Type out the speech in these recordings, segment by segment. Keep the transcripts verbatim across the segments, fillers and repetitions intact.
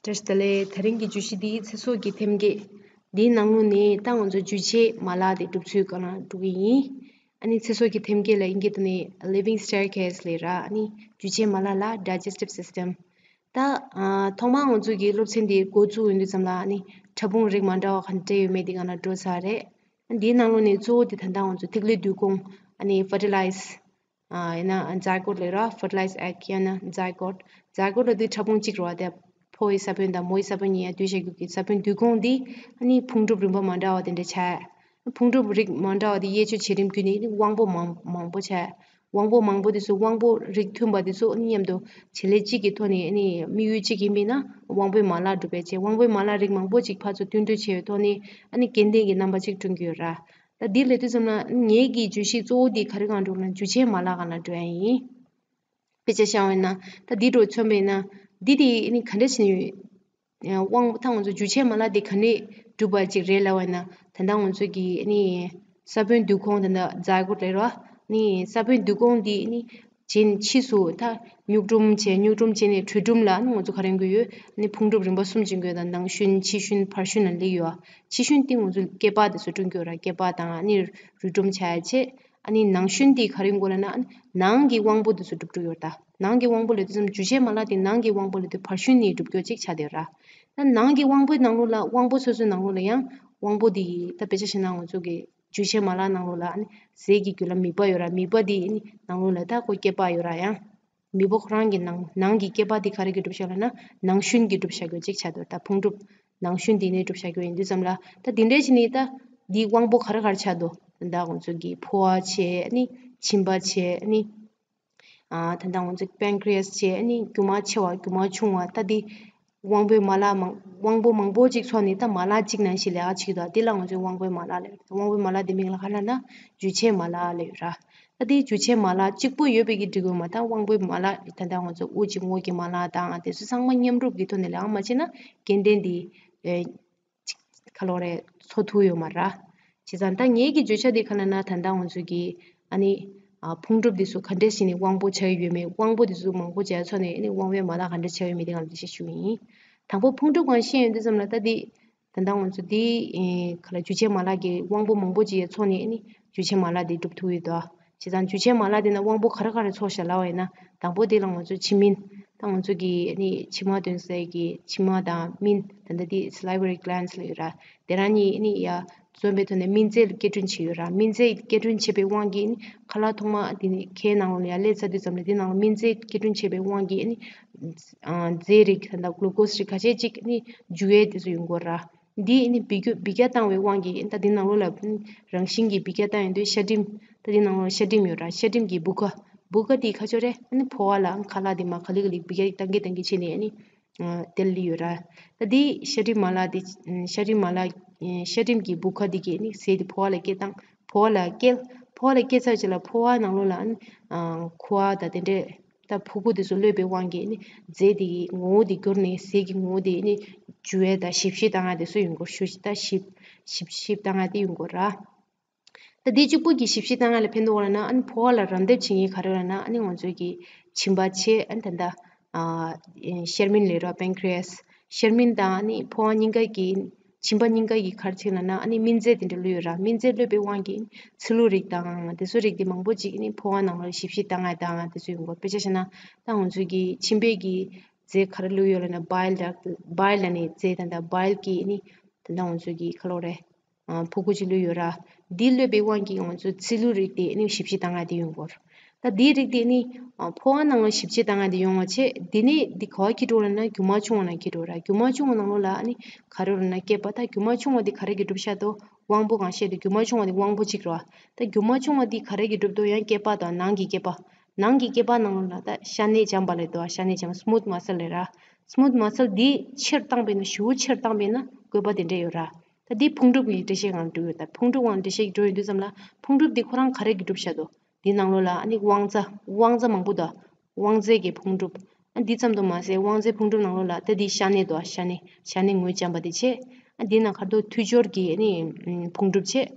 བཀྲ་ཤིས་བདེ་ལེགས། དེ་རིང་གི་བརྗོད་གཞི་འདི་ཚེ་སྲོག་གི་ཐེམ་སྐས། འདིའི་ནང་ལོགས་ནས་ད་ང་ཚོ་འཇུ་བྱེད་མ་ལག་དེ་གྲུབ་ཚུལ་སྒང་ལ་འགྲོ་གི་ཡིན། ཨ་ནི་ཚེ་སྲོག་གི་ཐེམ་སྐས་ལ་དབྱིན་སྐད་ཐོག་ནས་living staircase ལབ་ར། ཨ་ནི་འཇུ་བྱེད་མ་ལག་ལ་digestive system། ད་ཨ་ཐོག་མར་ང་ཚོ་གི་སློབ་ཚན་འདི་འགོ་བཙུགས་ཡོང་དུས་ཙམ་ལ། ཨ་ནི་ཕྲ་ཕུང་རིགས་མ་འདྲ་བ་ག་འདྲ་ཡོད་མེད་འདི་སྒང་ལ་འགྲོ་ཚར་རེད། འདིའི་ནང་ལོགས་ནས་གཙོ་བོ་དེ་ད་ལྟ་ང་ཚོ་ཐིག་ལེ་འདུས་ཁུངས། ཨ་ནི་fertilize ཨ་ཡང་ན་zygote ལབ་ར། fertilized egg ཡང་ན་zygote། zygote ལབ་དུས་ཕྲ་ཕུང་གཅིག་རེད་བ། དེ་ཕོ་ཡི་ས་བོན་དང་མོ་ཡི་ས་བོན་གཉིས་ཡ་འདུས་བྱ་རྒྱུ་གི་ས་བོན་འདུས་ཁུངས་འདི། ཨ་ནི་ཕུང་གྲུབ་རིམ་པ་མ་འདྲ་བ་དེ་འདྲ་ཆགས། ཕུང་གྲུབ་རིགས་མ་འདྲ་བ་དེ་དབྱེ་གཅོད་བྱེད་རིམ་བརྒྱུད་ནས་ནི་དབང་པོ་མང་མང་པོ་ཆགས། དབང་པོ་མང་པོ་དེ་ཚོ་དབང་པོ་རིགས་མཐུན་པ་དེ་ཚོ་ནི་མཉམ་དུ་བྱེད་ལས་གཅིག་གི་ཐོག་ནས། ཨ་ནི་དམིགས་ཡུལ་གཅིག་ཡིན་པས་ན་དབང་པོའི་མ་ལག་འགྲུབ་པའི་ཆེད། དབང་པོའི་མ་ལག་རིགས་མང་པོ་ཅིག་ཕར་ཚུར་བསྟུན་གྲོས་བྱས་པའི་ཐོག་ནས། ཨ་ནི་སྐྱེ་ལྡན་གྱི་རྣམ་པ་ཅིག་བསྐྲུན་གྱི་ཡོད་ར། ད་འདི་ལབ་དུས་ཙམ་ལ་ངེད་ཀྱི་བརྗོད་གཞི་གཙོ་བོ་འདི་ག་རེ་སྒང་འགྲོ་ན་འཇུ་བྱེད་མ་ལག་སྒང་ལ་འགྲོ་ཡ་ཡིན། དཔེ་ཆ་བཞག་པ་ཡིན་ན། ད་འདི་འདྲ་མཚོན་པ་ཡིན་ན། འདི་དེ་ཨ་ནི་ག་འདྲ་བྱས་ནས་དབང་པོ། ད་ང་ཚོ་འཇུ་བྱེད་མ་ལག་འདི་ག་ནས་གྲུབ་པ་ཅིག་རེད་ལབ་པ་ཡིན་ན། ད་ལྟ་ང་ཚོ་གི་ཨ་ནི་ས་བོན་འདུས་ཁུངས། ད་ལྟ་zygote ལབ་ར། ཨ་ནི་ས་བོན་འདུས་ཁུངས་འདི་ཨ་ནི་རྗེས་ཕྱིས་སུ་ད་མྱུག་གྲུམ་བྱས། མྱུག་གྲུམ་བྱས་ནས་དྲོད་གྲུམ་ལ། ཨ་ནི་ང་ཚོ་ག་རེ་ཡོང་གི་ཡོད། ཨ་ནི་ཕུང་གྲུབ་རིམ་པ་གསུམ་ཅིག་ཡོད། ད་ནང་ཤུན། ཕྱི་ཤུན། བར་ཤུན་ལ་སླེབས་ཡོད། ཕྱི་ཤུན་དེ་ང་ཚོ་སྐྱེས་པ་དེ་ཚོ་བསྐྲུན་གྱི་ཡོད་ར། སྐྱེས་པ་དང་ཨ་ནི་རུས་གྲུམ་ཆགས་ཡ་བྱས། ཨ་ནི་ནང་ཤུན་དེ་ག་རེ་ཡོང་གི་ཡོད་ལབ་ན། ཨ་ནི་ནང་གི་དབང་པོ་དེ་ཚོ་གྲུབ་འགྲོ་གི་ཡོད་ར། ད་ནང་གི་དབང་པོ་ལབ་དུས་ཙམ། འཇུ་བྱེད་མ་ལག་དེ་ནང་གི་དབང་པོ་ལབ་དུས་བར་ཤུན་ནས་གྲུབ་རྒྱུ་ཅིག་ཆགས་བསྡད་ཡོད་ར། ད་ནང་གི་དབང་པོའི་ནང་ལོགས་ལ། དབང་པོ་སོ་སོའི་ནང་ལོགས་ལ་ཡང་དབང་པོ་དེ། ད་དཔེ་ཆ་བཞག་ན་ང་ཚོ་གི་འཇུ་བྱེད་མ་ལག་ནང་ལོགས་ལ་ཨ་ནི་ཟས་ཀྱི་རྒྱུ་ལ་མིད་པ་ཡོད་ར། མིད་པ་དེ་ཨ་ནི་ནང་ལོགས་ལ། ད་ཁོ་སྐྱེས་པ་ཡོད་ར། ཡང་མིད་པ་ཁོ་རང་གི་ནང་། ནང་གི་སྐྱེས་པ་དེ་ག་རེ་གིས་གྲུབ་བཞག་ལབ་ན། ནང་ཤུན་གྱིས་གྲུབ་བཞག་རྒྱུ་ཅིག་ཆགས་འདུག་ད་ཕུང་གྲུབ་ནང་ཤུན་དེ་ནས་གྲུབ་བཞག་རྒྱུ་ཡིན་དུས་ཙམ་ལ། ད་དེ་འདྲ་བྱས་ནས་ད་འདི་དབང་པོ་ག་རེ་ག་རེ་ཆགས་འདུག་ད་ང་ཚོ་གི་ཕོ་བ་བྱས། ཨ་ནི་མཆིན་པ་བྱས། ཨ་ནི་ཨ་ད་ལྟ་ང་ཚོ་pancreas བྱས། ཨ་ནི་རྒྱུ་མ་ཆེ་བ། རྒྱུ་མ་ཆུང་བ། ད་འདི་དབང་པོའི་མ་ལག་མང་། དབང་པོ་མང་པོ་ཅིག་ཚོགས་ནས་ད་མ་ལག་གཅིག་ནང་བཞིན་ལས་ཀ་བྱེད་ཀྱི་འདུག་འདི་ལ་ང་ཚོས་དབང་པོའི་མ་ལག་ལབ། དབང་པོའི་མ་ལག་འདི་མིང་ལ་ག་རེ་ལབ་ན་འཇུ་བྱེད་མ་ལག་ལབ་ཡོད་ར། ད་འདི་འཇུ་བྱེད་མ་ལག་གཅིག་པོ་ཡོད་པའི་གི་འགྲིག་གི་མ། ད་དབང་པོའི་མ་ལག་ད་ལྟ་ང་ཚོ་དབུགས་ཀྱི་ངོ་གི་མ་ལག་དང་དེ་ཚོ་ཚང་མ་མཉམ་རུབ་ཀྱི་ཐོག་ནས་ལས་ཀ་མ་བྱས་ན་སྐྱེ་ལྡན་འདི་ཨེ་ག་ལབ་རེད། འཚོ་ཐུབ་ཡོད་མ་ར། བྱས་ཙང་ད་ངེད་ཀྱི་བརྗོད་བྱ་འདི་ག་ལབ་ན། ད་ལྟ་ང་ཚོ་གི་ཨ་ནི་ཨ་ཕུང་གྲུབ་འདི་ཚོ་ག་འདྲས་བྱས་ནས་དབང་པོ་ཆགས་ཡོད་མེད། དབང་པོ་འདི་ཚོ་མང་པོ་བྱས་ཚོགས་ནས་ཨ་ནི་དབང་པོའི་མ་ལག་ག་འདྲས་ཆགས་ཡོད་མེད་འདི་ང་ཚོ་འགྲེལ་བཤད་ཞུ་གི་ཡིན། དང་པོ་ཕུང་གྲུབ་སྒང་ཤེས་ཡོང་དུས་ཙམ་ལ། ད་འདི་ད་ལྟ་ང་ཚོ་འདི་ཨེ་ག་ལབ། འཇུ་བྱེད་མ་ལག་གི་དབང་པོ་མང་པོ་ཅིག་ཡ་ཚོགས་ནས་ཨ་ནི་འཇུ་བྱེད་མ་ལག་འདི་གྲུབ་ཐུབ་ཡོད་དོ། བྱས་ཙང་འཇུ་བྱེད་མ་ལག་འདི་ན་དབང་པོ་ག་རེ་ག་རེ་ཚོགས་བཞག་ལབ་པ་ཡིན་ན། དང་པོ་དེ་ལ་ང་ཚོ་ཕྱི་སྨན། ད་ང་ཚོ་གི་ཨ་ནི་མཆིལ་མ་འདོན་སའི་གི་མཆིལ་མ་དང་སྨན། ད་ལྟ་འདི་salivary glands ལབ་ཡོད་ར། དེ་རང་གཉིས་ཨ་ནི་ཡ་འཛོམས་པའི་ཐོག་ནས་སྨན་རྫས་སྐྱེད་སྐྲུན་བྱས་ཡོད་ར། སྨན་རྫས་སྐྱེད་སྐྲུན་བྱས་པའི་དབང་གིས་ཨ་ནི་ཁ་ལག་ཐོག་མ་འདི་ནི་ཁའི་ནང་ལོགས་ལ་ཡར་སླེབས་ཚར་དུས་ཙམ་ལ། འདི་ནང་ལ་སྨན་རྫས་སྐྱེད་སྐྲུན་བྱས་པའི་དབང་གིས་ཨ་ནི་ཨ་རྫས་རིགས་ད་ལྟ་glucose རིགས་ཁ་ཤས་ཅིག་ཨ་ནི་འཇུ་ཡས་དེ་ཚོ་ཡོང་གི་ཡོད་ར། འདི་ཨ་ནི་འབུད་རྒྱུ། འབུད་རྒྱག་བཏང་བའི་དབང་གིས། ད་འདི་ནང་ལོགས་ལ་རང་བཞིན་གྱིས་འབུད་རྒྱག་བཏང་ཡོང་དུས་ཤ་སྒྲིམ། ད་འདི་ནང་ལོགས་ཤ་སྒྲིམ་ཡོད་ར། ཤ་སྒྲིམ་གྱི་བུ་ག། བུ་ག་འདི་ག་ཅོ་རེད། ཨ་ནི་ཕོ་བ་ལ་ཁ་ལག་འདི་མར་ག་ལེ་ག་ལེ་འབུད་རྒྱག་བཏང་གི་བཏང་གི་བྱས་ནས་ཨ་ནི་ཨ་དེ་ལ་སླེབས་ཡོད་ར། ད་འདི་ཤ་སྒྲིམ་མ་ལག་འདི། ཤ་སྒྲིམ་མ་ལག་ཤ་སྒྲིམ་གྱི་བུ་ག་འདི་གིས་ཨ་ནི་ཟས་འདི་ཕོ་བ་ལ་སྐྱེལ་བཏང་། ཕོ་བ་ལ་སྐྱེལ། ཕོ་བ་ལ་སྐྱེལ་ཚར་རྗེས་ལ་ཕོ་བ་ནང་ལོགས་ལ་ཨ་ནི་ཨ་ཁུ་བ་དང་དེ་འདྲས། ད་ཕྲུ་གུ་དེ་ཚོ་གློད་པའི་དབང་གིས་ཨ་ནི་རྫས་དེ་གི་ངོ་བོ་དེ་འགྱུར་ནས། ཟས་ཀྱི་ངོ་བོ་དེ་ཨ་ནི་འཇུ་ཡས་དང་ཞིབ་བཤེར་བཏང་ཡས་དེ་ཚོ་ཡོང་གི་ཡོད། ཞུ། ད་ཞིབ་ཞིབ་ཞིབ་བཏང་ཡས་དེ་ཡོང་གི་ཡོད་ར། ད་དེ་གཅིག་པོ་གི་ཞིབ་བཤེར་བཏང་ཡས་ལ་ཕན་ཐོགས་ལབ་ན། ཨ་ནི་ཕོ་བ་ལ་རམ་འདེགས་བྱེད་མཁན་ག་རེ་ལབ་ན། ཨ་ནི་ང་ཚོའི་གི་མཆིན་པ་བྱས། ཨ་ནི་ད་ལྟ་ཨ་ཤ་སྨན་ལབ་ར། pancreas། ཤ་སྨན་དང་ཨ་ནི་ཕོ་བ་གཉིས་ཀ་གི། མཆིན་པ་གཉིས་ཀ་གི་ག་རེ་བྱེད་ལབ་ན། ཨ་ནི་སྨན་རྫས་དེ་འདྲ་གློད་ཡོད་ར། སྨན་རྫས་གློད་པའི་དབང་གིས་ཚི་ལུ་རིགས་དང་དེ་ཚོ་རིགས་དེ་མང་པོ་ཅིག་ཨ་ནི་ཕོ་བ་ནང་ལ་ཞིབ་བཤེར་བཏང་ཡས་དང་དེ་ཚོ་ཡོང་གི་ཡོད། དཔེ་ཆ་བཞག་ན་ད་ང་ཚོའི་གི་མཆིན་པའི་གི་རྫས་ག་རེ་གློད་ཡོད་ལབ་ན། bile duct། bile ལབ་ནས་རྫས་ད་ལྟ་bile གི་ཨ་ནི་ད་ལྟ་ང་ཚོའི་གི་ག་ལབ་རེད། ཨ་ཕྲུ་གུ་ཅིག་གློད་ཡོད་ར། འདི་གློད་པའི་དབང་གིས་ང་ཚོ་ཚི་ལུ་རིགས་དེ་ཨ་ནི་ཞིབ་བཤེར་བཏང་ཡས་དེ་ཡོང་གི་ཡོད། ད་འདིའི་རིགས་དེ་ནི་ཨ་ཕོ་བ་ནང་ལ་ཞིབ་བཤེར་བཏང་ཡས་དེ་ཡོང་བ་བྱས། དེ་ནས་འདི་ག་པར་འཁྱེར་འགྲོ་ལབ་ན་རྒྱུ་མ་ཆུང་བ་ནང་འཁྱེར་འགྲོ་ར། རྒྱུ་མ་ཆུང་བ་ནང་ལོགས་ལ་ཨ་ནི་ག་རེ་ཡོད་ལབ་ན་སྐྱེས་པ། ད་རྒྱུ་མ་ཆུང་བ་འདི་ག་རེ་གིས་གྲུབ་བཞག་འདུག་དབང་པོ་གང་བཤད་འདུག་རྒྱུ་མ་ཆུང་བ་འདི་དབང་པོ་གཅིག་རེད་བ། ད་རྒྱུ་མ་ཆུང་བ་འདི་ག་རེ་གིས་གྲུབ་འདུག་ཡང་སྐྱེས་པ་དང་ནང་གི་སྐྱེས་པ། ནང་གི་སྐྱེས་པ་ནང་ལོགས་ལ་ད་ཤ་གནད་འཇམ་པ་ལབ་འདུག་ཤ་གནད་འཇམ། smooth muscle ལབ་ར། smooth muscle འདི་ཆེར་བཏང་པས་ན། ཞེ་པོ་ཆེར་བཏང་པས་ན་བཀོད་པ་དེ་འདྲ་ཡོད་ར། ད་འདི་ཕུང་གྲུབ་ཀྱི་འགྲེལ་བཤད་སྒང་འགྲོ་ཡོད། ད་ཕུང་གྲུབ་སྒང་འགྲེལ་བཤད་ཀྱི་འགྲོ་ཡོང་དུས་ཙམ་ལ། ཕུང་གྲུབ་འདི་ཁོ་རང་ག་རེ་གིས་གྲུབ་བཞག་འདུག་འདི་ནང་ལོགས་ལ་ཨ་ནི་དབང་རྩ། དབང་རྩ་མང་པོ་དང་། དབང་རྫས་ཀྱི་ཕུང་གྲུབ། ཨ་འདི་ཙམ་དུ་མ་ཟད་དབང་རྫས་ཕུང་གྲུབ་ནང་ལོགས་ལ་ད་འདི་ཤ་གནད་འདུག་ཤ་གནད། ཤ་གནད་ངོས་འཇམ་པ་འདི་བྱས། ཨ་འདི་ནང་ཁ་ཐུག་མཐུད་སྦྱོར་གྱི་ཨ་ནི་ཕུང་གྲུབ་བྱས།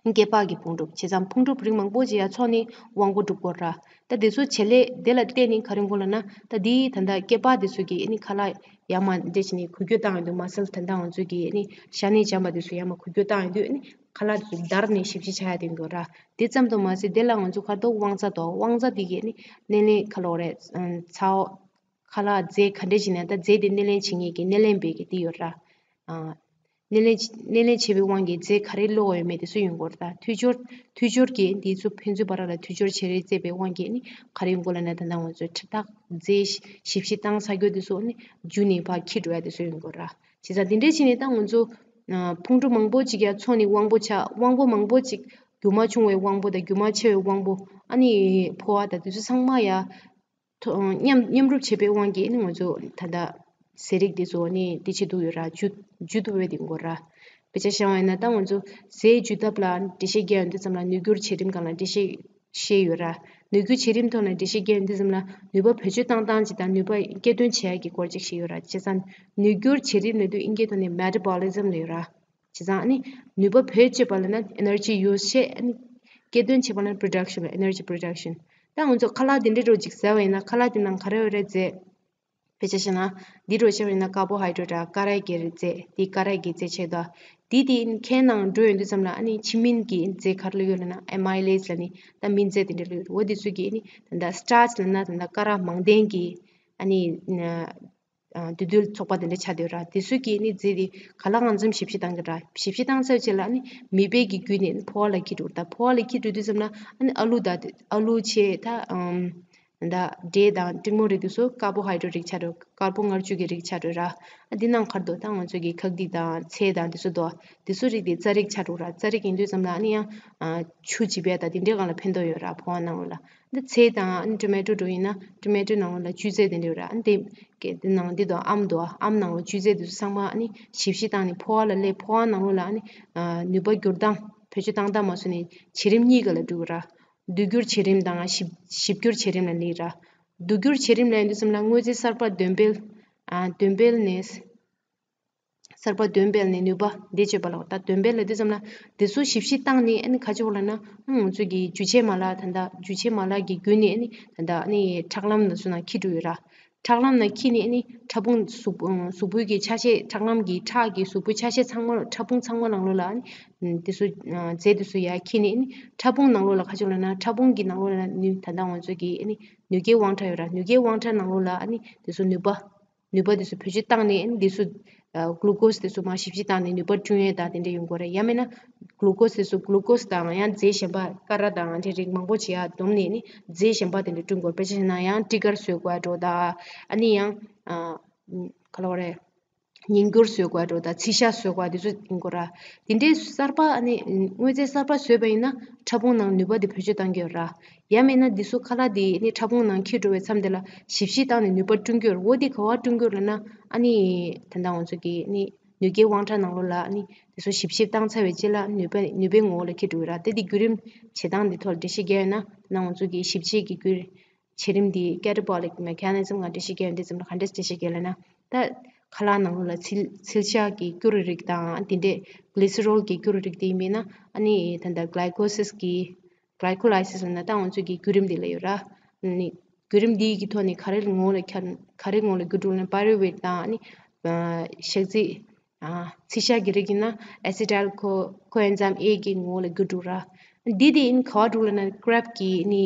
སྐྱེ་འཕགས་ཀྱི་ཕུང་གྲུབ་བྱས་ཙང་ཕུང་གྲུབ་རིགས་མང་པོ་ཅིག་ཡ་ཚོགས་ནས་དབང་པོ་གྲུབ་དགོས་ར། ད་དེ་ཚོ་བྱེད་ལས་དེ་ལ་བརྟེན་ནས་ག་རེ་ཡོང་གི་ལབ་ན། ད་དེའི་ད་ལྟ་སྐྱེ་འཕགས་དེ་ཚོ་གིས་ཨ་ནི་ཁ་ལག་ཡར་མར་འདྲེ་བྱས་ནས་འགུལ་སྐྱོད་བཏང་ཡོང་དུས་མ་སལ་ད་ལྟ་ང་ཚོ་གིས་ཨ་ནི་ཤ་ནའི་ལྕམ་པ་དེ་ཚོ་ཡར་མར་འགུལ་སྐྱོད་བཏང་ཡོང་དུས་ཨ་ནི་ཁ་ལག་དེ་ཚོ་བརྡར་ནས་ཞིབ་ཞིབ་ཆགས་ཡ་དེ་ཡོང་གི་ར། དེ་ཙམ་དུ་མ་ཟད་དེ་ལ་ང་ཚོ་ཁ་དོག་དབང་རྩ་དང་དབང་རྩ་དེ་གིས་ཨ་ནི་སྣེ་ལེན་ག་ལབ་དགོས་རེད། ཚ་བོ། ཁ་ལག་རྫས་ག་འདྲས་བྱས་ནས་ད་རྫས་དེ་སྣེ་ལེན་བྱེད་མཁན་གྱི་སྣེ་ལེན་པའི་གི་དེ་ཡོད་ར། ཨ། སྣེ་ལེན་སྣེ་ལེན་བྱེད་པའི་དབང་གིས་རྫས་ག་རེ་ལོག་ཡོད་མེད་དེ་ཚོ་ཡོང་གི་རེད། ད་འཐུས་ཤོར་འཐུས་ཤོར་གྱིས་འདི་ཚོ་ཕན་ཚུན་བར་ལ་འཐུས་ཤོར་བྱེད་རེས་བྱེད་པའི་དབང་གིས་ནི་ག་རེ་ཡོང་གི་ལབ་ན། ད་ལྟ་ང་ཚོའི་ཁྲི་ཐག་རྫས་ཞིབ་བཤེར་བཏང་ཚར་རྒྱུ་དེ་ཚོ་ནི་རྒྱུ་ནས་ཕར་འཁྱེར་འགྲོ་ཡ་དེ་ཚོ་ཡོང་གི་རེད། བྱས་ཙང་དེ་འདྲས་བྱས་ནས་ད་ང་ཚོ་ཨ་ཕུང་གྲུབ་མང་པོ་ཅིག་ཡ་ཚོགས་ནས་དབང་པོ་ཆགས། དབང་པོ་མང་པོ་ཅིག་རྒྱུ་མ་ཆུང་བའི་དབང་པོ་དང་རྒྱུ་མ་ཆེ་བའི་དབང་པོ། ཨ་ནི་ཕོ་བ་དང་དེ་ཚོ་ཚང་མ་ཡ་ཐོ་མཉམ་མཉམ་རུབ་བྱེད་པའི་དབང་གིས་ནི་ང་ཚོ་ད་ལྟ་ཟས་རིགས་འདི་ཚོ་ནི་འདི་བྱེད་ཐུབ་ཡོད་ར། འཇུ་འཇུ་ཐུབ་པའི་དེ་འགོ་ར། དཔེ་ཆ་བཞག་པ་ཡིན་ན་ད་ང་ཚོ་ཟས་འཇུ་ཐབས་ལ་འགྲེལ་བཤད་རྒྱག་ཡོང་དུས་ཙམ་ལ་ནུས་འགྱུར་བྱེད་རིམ་སྒང་ལ་འགྲེལ་བཤད་བཤད་ཡོད་ར། ནུས་འགྱུར་བྱེད་རིམ་ཐོག་ནས་འགྲེལ་བཤད་རྒྱག་ཡོང་དུས་ཙམ་ལ་ནུས་པ་བེད་སྤྱོད་བཏང་སྟངས་ཅིག་དང་ནུས་པ་སྐྱེད་འདོན་བྱེད་ཡག་གི་སྐོར་ཅིག་བཤད་ཡོད་ར། བྱས་ཙང་ནུས་འགྱུར་བྱེད་རིམ་ལབ་དུས་དབྱིན་སྐད་ཐོག་ནས་མེ་ཊ་བྷོ་ལི་ཛམ་ལབ་ཡོད་ར། བྱས་ཙང་ཨ་ནི་ནུས་པ་བེད་སྤྱོད་པ་ལབ་ན་ཨེ་ནར་ཇི་ཡོད་བཤད། ཨ་ནི་སྐྱེད་འདོན་བྱེད་པ་ལབ་ན་པྲོ་ཌག་ཤན་ལ། ཨེ་ནར་ཇི་པྲོ་ཌག་ཤན། ད་ང་ཚོ་ཁ་ལག་དེ་འདྲ་འདྲ་ཅིག་ཟ་བ་ཡིན་ན་ཁ་ལག་དེ་ནང་ག་རེ་ཡོད་རེད་ཟེར། དཔེ་ཆ་བཞག་ན་འདི་འདྲ་བཤད་པ་ཡིན་ན་ཀར་བོ་ཧའི་ཌྲེ་ཊི་ར། ཀ་ར་གི་རིགས་རྫས་དེ་ཀ་ར་གི་རྫས་ཆགས་འདུག་དེ་དེ་ཁའི་ནང་འགྲོ་ཡོང་དུས་ཙམ་ལ་ཨ་ནི་ཕྱི་སྨན་གྱི་རྫས་ག་རེ་ལ་ཡོད་ལབ་ན་ཨེ་མའི་ལེ་ཛི་ལབ་ནི་ད་སྨན་རྫས་དེ་འདྲ་ལ་ཡོད། འོ་དེ་ཚོ་གི་ཨ་ནི་ད་ལྟ་སི་ཊར་ཆི་ལབ་ན་ད་ལྟ་ཀ་ར་མང་ལྡན་གྱི་ཨ་ནི་ཨ་འདུས་རྡུལ་ཚོགས་པ་དེ་འདྲ་ཆགས་བསྡད་ཡོད་ར། དེ་ཚོ་གིས་ནི་རྫས་དེ་ག་ལ་གང་འཚམ་ཞིབ་བཤེར་བཏང་གི་ར། ཞིབ་བཤེར་བཏང་ཚར་རྗེས་ལ་ནི་མེས་པོའི་གི་བརྒྱུད་ནས་ཕོ་བ་ལ་འཁྱེར་འགྲོ་གི་རེད། ད་ཕོ་བ་ལ་འཁྱེར་འགྲོ་དུས་ཙམ་ལ་ཨ་ནི་ཨ་ལུ་དང་ཨ་ལུ་བྱས་ད་ཨམ་ད་འབྲས་དང་ཀྲིང་མོ་རིགས་དེ་ཚོ་ཀར་བོ་ཧའི་ཌྲེ་ཊི་རིགས་ཆགས་འགྲོ། ཀར་བོ་མངར་བཅུད་ཀྱི་རིགས་ཆགས་འགྲོ་ར། ཨ་འདི་ནང་ཁར་དུ་ད་ང་ཚོ་གི་ཁག་ཏིག་དང་ཚལ་དང་དེ་ཚོ་འདུག་དེ་ཚོ་རིགས་དེ་རྩ་རིགས་ཆགས་འགྲོ་ར། རྩ་རིགས་ཡིན་དུས་ཙམ་ལ་ཨ་ནི་ཡང་ཨ་ཆུ་ལྗིད་པ་དང་དེ་འདྲའི་སྒང་ལ་ཕན་ཐོགས་ཡོད་ར། ཕོ་བ་ནང་ལོགས་ལ། འདི་ཚལ་དང་ཨ་ནི་ཊོ་མེ་ཊོ་འདྲ་ཡིན་ན་ཊོ་མེ་ཊོ་ནང་ལོགས་ལ་བཅུད་རྫས་དེ་འདྲ་ཡོད་ར། ཨ་ནི་དེ་གི་དེ་ནང་འདི་དང་ཨམ་འདུག་ཨམ་ནང་ལོགས་བཅུད་རྫས་དེ་ཚོ་ཚང་མ་ཨ་ནི་ཞིབ་བཤེར་བཏང་ནས་ཕོ་བ་ལ་སླེབས། ཕོ་བ་ནང་ལོགས་ལ་ཨ་ནི་ཨ་ནུས་པ་བསྒྱུར་སྟངས་བེད་སྤྱོད་བཏང་སྟངས་མ་སོང་ནས་བྱེད་རིམ་གཉིས་ཀ་ལ་འགྲོ་གི་ར། འདུས་འགྱུར་བྱེད་རིམ་དང་ཞིབ་ཞིབ་འགྱུར་བྱེད་རིམ་ལ་སླེབས་ར། འདུས་འགྱུར་བྱེད་རིམ་ལ་ཡིན་དུས་ཙམ་ལ་དངོས་རྫས་གསར་པ་འདོན་སྤེལ། ཨ་འདོན་སྤེལ་ནས། གསར་པ་འདོན་སྤེལ་ནས་ནུས་པ་བེད་སྤྱོད་པ་ལ། ད་འདོན་སྤེལ་ལབ་དུས་ཙམ་ལ་དེ་ཚོ་ཞིབ་བཤེར་བཏང་ནས་ཨ་ནི་ག་ཅི་བོ་ལབ་ན་ང་ཚོ་གི་འཇུ་བྱེད་མ་ལག་ད་ལྟ་འཇུ་བྱེད་མ་ལག་གི་བརྒྱུད་ནས་ཨ་ནི་ད་ལྟ་ཨ་ནི་ཁྲག་ལམ་ནང་ཚོ་ནང་འཁྱེར་འགྲོ་ཡོད་ར། ཁྲག་ལམ་ནང་འཁྱེར་ནས་ཨ་ནི་ཕྲ་ཕུང་གཟུགས་གཟུགས་པོའི་གི་ཆ་ཤས། ཁྲག་ལམ་གྱི་ཁྲག་གི་གཟུགས་པོའི་ཆ་ཤས་ཚང་མ་ཕྲ་ཕུང་ཚང་མ་ནང་ལོགས་ལ་ཨ་ནི་དེ་ཚོ་རྫས་དེ་ཚོ་ཡར་འཁྱེར་ནས་ཨ་ནི་ཕྲ་ཕུང་ནང་ལོགས་ལ་ག་ཅི་བོ་ལབ་ན་ཕྲ་ཕུང་གི་ནང་ལོགས་ལ་ནུས་ད་ལྟ་ང་ཚོ་གི་ཨ་ནི་ནུས་སྐྱེད་དབང་ཕྲ་ཡོད་ར། ནུས་སྐྱེད་དབང་ཕྲ་ནང་ལོགས་ལ་ཨ་ནི་དེ་ཚོ་ནུས་པ། ནུས་པ་དེ་ཚོ་བེད་སྤྱོད་བཏང་ནས་ཨ་ནི་དེ་ཚོ་ཨ་གླུ་ཀོ་སི་དེ་ཚོ་མར་ཞིབ་བཤེར་བཏང་ནས་ནུས་པ་བསྐྲུན་ཡས་དང་དེ་འདྲ་ཡོང་གི་རེད། ཡང་མིན་ན་གླུ་ཀོ་སི་དེ་ཚོ་གླུ་ཀོ་སི་དང་ཡང་རྫས་གཞན་པ་ཀ་ར་དང་དེ་རིགས་མང་པོ་ཅིག་ཡར་བསྡོམས་ནས་ནི་རྫས་གཞན་པ་དེ་འདྲ་བསྐྲུན་དགོས། དཔེ་ཆ་བཞག་ན་ཡང་ཊི་ཀར་བཟོ་དགོས་འགྲོ་ད། ཨ་ནི་ཡང་ཨ་ག་ལབ་དགོས་རེད། ཉིང་སྐྱུར་བཟོ་དགོས་འགྲོ་ད། ཚིལ་ཤ་བཟོ་དགོས་དེ་ཚོ་ཡིན་དགོས་ར། དེ་འདྲའི་གསར་པ་ཨ་ནི་དངོས་རྫས་གསར་པ་བཟོས་པ་ཡིན་ན་ཕྲ་ཕུང་ནང་ནུས་པ་དེ་བེད་སྤྱོད་བཏང་གི་ཡོད་ར། ཡང་མིན་ན་འདི་ཚོ་ཁ་ལག་དེ་ནི་ཕྲ་ཕུང་ནང་འཁྱེར་འགྲོ་བའི་མཚམས་དེ་ལ་ཞིབ་བཤེར་བཏང་ནས་ནུས་པ་བསྐྲུན་གྱི་ཡོད་རེད། འོ་དེ་ག་པར་བསྐྲུན་གྱི་ཡོད་རེད་ལབ་ན་ཨ་ནི་ད་ལྟ་ང་ཚོ་གི་ནི་ནུས་སྐྱེད་དབང་ཕྲ་ནང་ལོགས་ལ་ཨ་ནི་དེ་ཚོ་ཞིབ་བཤེར་བཏང་ཚར་བའི་རྗེས་ལ་ནུས་པ་ནུས་པའི་ངོ་བོ་ལ་འཁྱེར་འགྲོ་གི་རེད། ད་དེ་བརྒྱུད་རིམ་བྱེད་སྟངས་འདི་ཐོག་འགྲེལ་བཤད་རྒྱག་ཡོད་ན་ད་ལྟ་ང་ཚོ་གི་ཞིབ་བཤེར་གྱི་བརྒྱུད་བྱེད་རིམ་འདི་ཀེ་ཊ་བྷོ་ལིག་མེ་ཁ་ནི་ཛམ་སྒང་འགྲེལ་བཤད་རྒྱག་ཡོད། འདི་ཙམ་ལ་ག་འདྲས་འགྲེལ་བཤད་རྒྱག་ལབ་ན་ད་ཁ་ལག་ནང་ལོགས་ལ་ཚིལ་ཚིལ་ཤ་གི་སྐྱུ་རུ་རིགས་དང་དེ་འདྲས་གི་ལི་སི་རོལ་གྱི་སྐྱུ་རུ་རིགས་དེ་ཡིན་པས་ན་ཨ་ནི་ད་ལྟ་གི་ལའི་ཀོ་སིས་ཀྱི་གི་ལའི་ཀོ་ལའི་སིས་ལབ་ན་ད་ང་ཚོ་གི་བརྒྱུད་རིམ་འདི་ལ་ཡོད་ར། ནི་བརྒྱུད་རིམ་འདི་གི་ཐོག་ནས་ག་རེ་ངོ་བོ་ལ་འཁྱེར་ག་རེ་ངོ་བོ་ལ་འགྱུར་འགྲོ་ལབ་ན་པའི་རུ་ཝེཊ་དང་ཨ་ནི་ཨ་ཞག་ཚི་ཨ་ཚིལ་ཤ་གི་རིགས་ཡིན་ན་ཨེ་སི་ཊལ་ཁོ་ཁོ་ཨེན་ཛམ་ཨེ་གི་ངོ་བོ་ལ་འགྱུར་འགྲོ་ར། འདི་དེ་ཨིན་ག་པར་འགྲོ་ལབ་ན་ཀྲེབ་ཀྱི་ནི་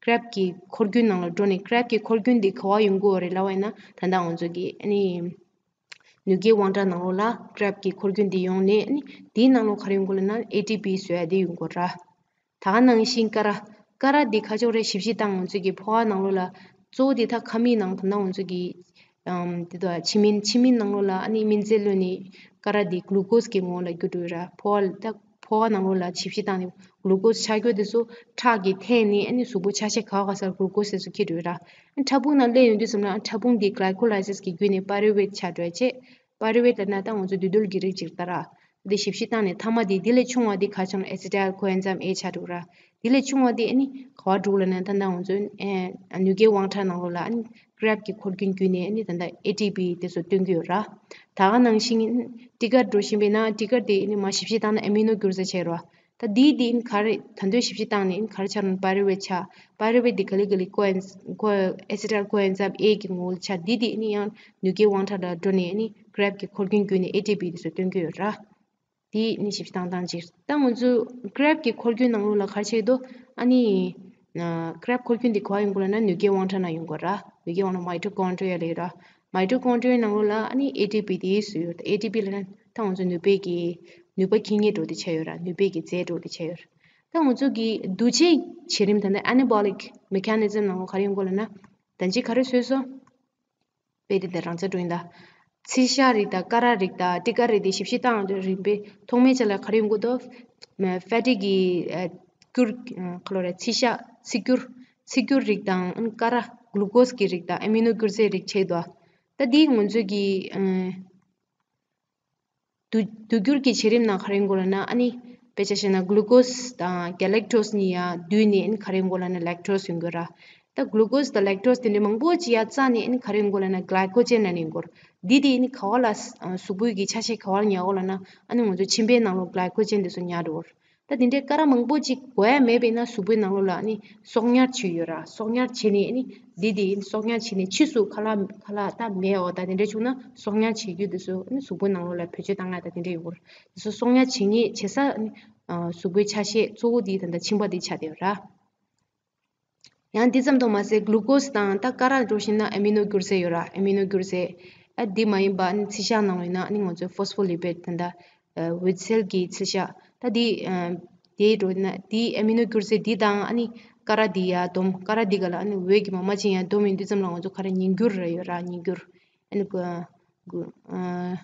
ཀྲེབ་ཀྱི་འཁོར་རྒྱུན་ནང་ལ་འགྲོ་ནས་ཀྲེབ་ཀྱི་འཁོར་རྒྱུན་འདི་ག་པར་ཡོང་གི་ཡོད་རེད་ལབ་པ་ཡིན་ན་ད་ལྟ་ང་ཚོ་གི་ཨ་ནི་ནུས་སྐྱེད་དབང་ཕྲ་ནང་ལོགས་ལ་ཀྲེབ་ཀྱི་འཁོར་རྒྱུན་འདི་ཡོང་ནས་ཨ་ནི་དེའི་ནང་ལོགས་ག་རེ་ཡོང་གི་ཡོད་ལབ་ན་ཨེ་ཊི་པི་བཟོ་ཡ་དེ་ཡོང་གི་ཡོད་ར། ད་ག་ནང་བཞིན་ཀ་ར། ཀ་ར་འདི་ག་ཅོག་རེ་ཞིབ་བཤེར་བཏང་ང་ཚོས་ཀྱི་ཕོ་བ་ནང་ལོགས་ལ་གཙོ་བོ་འདི་ད་ཁ་མིག་ནང་ད་ལྟ་ང་ཚོས་ཀྱི་ཨམ་འདི་དག་ཆི་མིན་ཆི་མིན་ནང་ལོགས་ལ་ཨ་ནི་སྨན་རྫས་བླུགས་ནས་ཀ་ར་འདི་གླུ་ཀོས་ཀྱི་ངོ་བོ་ལ་འགྱུར་འགྲོ་ཡོད་ར། ཕོ་བ་ད་ཕོ་བ་ནང་ལོགས་ལ་ཞིབ་བཤེར་བཏང་ནས་གླུ་ཀོས་ཆགས་རྒྱུ་དེ་ཚོ་ཁྲག་གིས་འཐེན་ནས་ཨ་ནི་གཟུགས་པོ་ཆ་ཤས་ག་བ་ག་ས་གླུ་ཀོས་དེ་ཚོ་འཁྱེར་འགྲོ་ཡོད་ར། ཨ་ཕྲ་ཕུང་ནང་སླེབས་ཡོང་དུས་ཙམ་ལ་ཨ་ཕྲ་ཕུང་འདི་གི་ལའི་ཀོ་ལའི་སིས་ཀྱི་བརྒྱུད་ནས་པའི་རུ་ཝེཊ་ཆགས་འགྲོ་ཡ་བྱས། པའི་རུ་ཝེཊ་ལབ་ན་ད་ང་ཚོ་འདུས་རྡུལ་གྱི་རིགས་ཅིག་ད་ར། འདི་ཞིབ་བཤེར་བཏང་ནས་མཐའ་མ་དེ་འདི་ལས་ཆུང་བ་དེ་ག་བྱུང་ན་ཨེ་སི་ཊལ་ཁོ་ཨེན་ཛམ་ཨེ་ཆགས་འགྲོ་ར། འདི་ལས་ཆུང་བ་དེ་ཨ་ནི་ག་བ་འགྲོ་ལབ་ན་ད་ལྟ་ང་ཚོ་ཨ་ནུས་སྐྱེད་དབང་ཕྲ་ནང་ལོགས་ལ་ཨ་ནི་ཀྲེབ་ཀྱི་འཁོར་རྒྱུན་བརྒྱུད་ནས་ཨ་ནི་ད་ལྟ་ཨེ་ཊི་པི་དེ་ཚོ་སྟོན་གྱི་ཡོད་ར། ད་ག་ནང་བཞིན་ཊི་ཀར་འགྲོ་བཞིན་པས་ན་ཊི་ཀར་དེ་ཨ་ནི་མ་ཞིབ་བཤེར་བཏང་ན་ཨེ་མི་ནོ་འགྱུར་རྩ་ཆགས་ར། ད་ ད་འདི་འདི་ཨ་ནི་ག་རེ་ད་དུང་ཞིབ་ཞིབ་བཏང་ནས་ཨ་ནི་ག་རེ་ཆགས་རུང་པའི་རུ་ཝེཊ་ཆགས། པའི་རུ་ཝེཊ་འདི་ག་ལེ་ག་ལེ་ཀོ་ཨེན་ཀོ་ཨེ་སི་ཊལ་ཀོ་ཨེན་ཛམ་ཨེ་གི་ངོ་བོ་ཆགས། འདི་འདི་ཨ་ནི་ཡང་ནུས་རྒྱུའི་དབང་ཕྲ་ལ་འགྲོ་ནས་ཨ་ནི་ཀེ་རེབ་ཀྱི་འཁོར་རྒྱུན་བརྒྱུད་ནས་ཨེ་ཊི་པི་དེ་ཚོ་སྟོན་གྱི་ཡོད་ར། དེ་ནི་ཞིབ་ཕྲ་བཏང་སྟངས་ཅིག་ད་ང་ཚོ་ཀེ་རེབ་ཀྱི་འཁོར་རྒྱུན་ནང་ལོགས་ལ་ག་རེ་བྱེད་ཀྱི་འདུག་ཨ་ནི་ཀེ་རེབ་འཁོར་རྒྱུན་འདི་ག་པར་ཡོང་གི་ལབ་ན་ནུས་རྒྱུའི་དབང་ཕྲ་ནང་ཡོང་གི་ར། ནུས་རྒྱུའི་དབང་ཕྲ་མའི་ཊོ་ཀོན་ཌྲི་ཡ་ལབ་ཡོད་ར། མའི་ཊོ་ཀོན་ཌྲི་ཡའི་ནང་ལོགས་ལ་ཨ་ནི་ཨེ་ཊི་པི་དེ་བཟོས་ཡོད། ཨེ་ཊི་པི་ལབ་ན་ད་ང་ཚོ་ནུས་པའི་གི་ནུས་པ་འཁྱེར་མཁན་འདྲ་བོ་དེ་ཆགས་ཡོད་ར། ནུས་པའི་གི་རྫས་འདྲ་བོ་དེ་ཆགས་ཡོད་ར། ད་ང་ཚོ་གི་འདུ་བྱེད་བྱེད་རིམ་ད་ནི་ཨེ་ནེ་བོ་ལིག་མེ་ཁ་ནི་ཛམ་ནང་ལོགས་ག་རེ་ཡོང་གི་ལབ་ན། ད་ཅི་ག་རེ་བཟོས་སོང་། དཔེ་དེ་འདི་རང་ཚ་འགྲོ་ཡིན་ད། ཚིལ་ཤ་རིགས་དང་ཀ་ར་རིགས་དང་ཊི་ཀ་རིགས་དེ་ཞིབ་ཞིབ་བཏང་རིམ་པས་ཐོག་མའི་ཆ་ལ་ག་རེ་ཡོང་གི་འདུག་ཕེ་ཊི་གི་ཨ་སྐྱུར་ཨ་ག་ལོ་རེད། ཚིལ་ཤ་ཚིལ་སྐྱུར་ཚིལ་སྐྱུར་རིགས་དང་ཀ་ར་གླུ་ཀོས་ཀྱི་རིགས་དང་ཨེ་མི་ནོ་སྐྱུར་རྫས་རིགས་བྱས་འདུག་ད་འདི་ང་ཚོ་གི་ཨ་དུ་དུས་འགྱུར་གྱི་བྱེད་རིམ་ནང་ག་རེ་ཡོང་གི་ལབ་ན། ཨ་ནི་དཔེ་ཆ་བཞག་ན་གླུ་ཀོས་དང་གེ་ལེག་ཊོས་གཉིས་ཡ་བསྡུས་ནས་ཨ་ནི་ག་རེ་ཡོང་གི་ལབ་ན་ལེག་ཊོས་ཡོང་གི་ར། ད་གླུ་ཀོས་དང་ལེག་ཊོས་དེ་འདྲའི་མང་པོ་ཅིག་ཡ་བཙལ་ནས་ཨ་ནི་ག་རེ་ཡོང་གི་ལབ་ན་གླའི་ཀོ་ཇེན་ལབ་ནས་ཡོང་གི་ར། འདི་དེ་ཨ་ནི་ག་བ་ལ་ཨ་གཟུགས་པོའི་གི་ཆ་ཤས་ག་བ་ལ་ཉར་གི་ལབ་ན། ཨ་ནི་ང་ཚོ་མཆིན་པའི་ནང་ལོགས་གླའི་ཀོ་ཇེན་དེ་ཚོ་ཉར་འགྲོ་གི་ར། ད་དེ་འདྲའི་ཀ་ར་མང་པོ་ཅིག་དགོས་ཡ་མེད་པས་ན་གཟུགས་པོའི་ནང་ལོགས་ལ་ཨ་ནི་གསོག་ཉར་བྱེད་ཡོད་ར། གསོག་ཉར་བྱས་ནས་ཨ་ནི་འདི་དེ་གསོག་ཉར་བྱས་ནས་ཕྱིས་སུ་ཁ་ལག་ཁ་ལག་ད་མེད་འོ་ད་དེ་འདྲ་བྱུང་ན་གསོག་ཉར་བྱེད་རྒྱུ་དེ་ཚོ་ཨ་ནི་གཟུགས་པོའི་ནང་ལོགས་ལ་བེད་སྤྱོད་བཏང་ཡ་ད་དེ་འདྲ་ཡོད་ར། དེ་ཚོ་གསོག་ཉར་བྱེད་མཁན་བྱེད་ས་ཨ་ནི་གཟུགས་པོའི་ཆ་ཤས་གཙོ་བོ་དེ་ད་ལྟ་མཆིན་པ་དེ་ཆགས་བསྡད་ཡོད་ར། ཡང་འདི་ཙམ་དུ་མ་ཟད་གླུ་ཀོས་དང་ད་ཀ་ར་འགྲོ་བཞིན་ན་ཨེ་མི་ནོ་སྐྱུར་རྫས་ཡོད་ར། ཨེ་མི་ནོ་སྐྱུར་རྫས་ཨ་འདི་མ་ཡིན་པ་ཨ་ནི་ཚིལ་ཤ་ནང་ཡིན་ན་ཨ་ནི་ང་ཚོའི་ཕོ་སི་ཕོ་ལི་པེཌ་ད་ལྟ་འོད་ཟེར་གྱི་ཚིལ་ཤ་ད་འདི་དེ་འགྲོ་ན་འདི་ཨེ་མི་ནོ་སྐྱུར་རྫས་འདི་དང་ཨ་ནི་ཀ་ར་འདི་ཡ་སྡོམ། ཀ་ར་འདི་ག་ལ་ཨ་ནི་འོད་ཀྱི་མ་མ་ཅན་ཡ་སྡོམ་ཡིན་དུས་ཙམ་ལ་ང་ཚོ་ག་ར་ཉིང་སྐྱུར་ར་ཡོད་ར། ཉིང་སྐྱུར་ཨ་ནི་གུ་གུ་ཨ།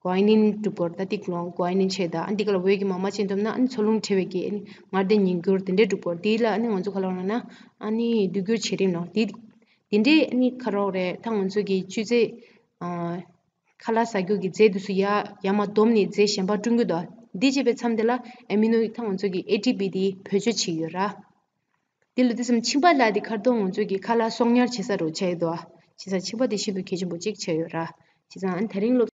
གུ་ཨ་ནིན་གྲུབ་སྐོར་ད་ཏིག་ལོང་གུ་ཨ་ནིན་ཆེ་ད་ཨ་འདི་ག་ལ་འོད་ཀྱི་མ་མ་ཅན་འདོམ་ན་ཨ་ནི་འཚོ་རླུང་ཕྲེང་བའི་གི་ཨ་ནི་མངར་ལྡན་ཉིང་སྐྱུར་དེ་འདྲའི་གྲུབ་སྐོར་དེ་ལ་ཨ་ནི་ང་ཚོ་ག་ལ་ལབ་ན་ཨ་ནི་དུས་འགྱུར་བྱེད་རིམ་ནོ། དེ་དེ་འདྲའི་ཨ་ནི་ཁ་རོག་རེད། ད་ང་ཚོ་གི་བཅུད་རྫས་ཨ་ཁ་ལག་ཟ་རྒྱུ་གི་རྫས་དེ་ཚོ་ཡ་ཡ་མ་བསྡོམས་ནས་རྫས་གཞན་པ་བསྐྲུན་གྱི་འདུག་འདི་བྱས་པའི་མཚམས་དེ་ལ་ཨེ་མི་ནོ་ད་ང་ཚོ་གི་ཨེ་ཊི་པི་དེ་བེད་སྤྱོད་བྱེད་ཀྱི་ཡོད་ར། དེ་ལ་དེ་ཙམ་མཆིན་པ་ལ་དེ་ཁར་ཏོ་ང་ཚོ་གི་ཁ་ལག་གསོག་ཉར་བྱེད་ས་རུ་ཆགས་ཡོད་དོ། བྱེད་ས་མཆིན་པ་དེ་ཤིན་ཏུ་གལ་ཆེན་པོ་གཅིག་ཆགས་ཡོད་ར། བྱས་ཙང་ཨ་ནི་དེ་རིང་སློབ་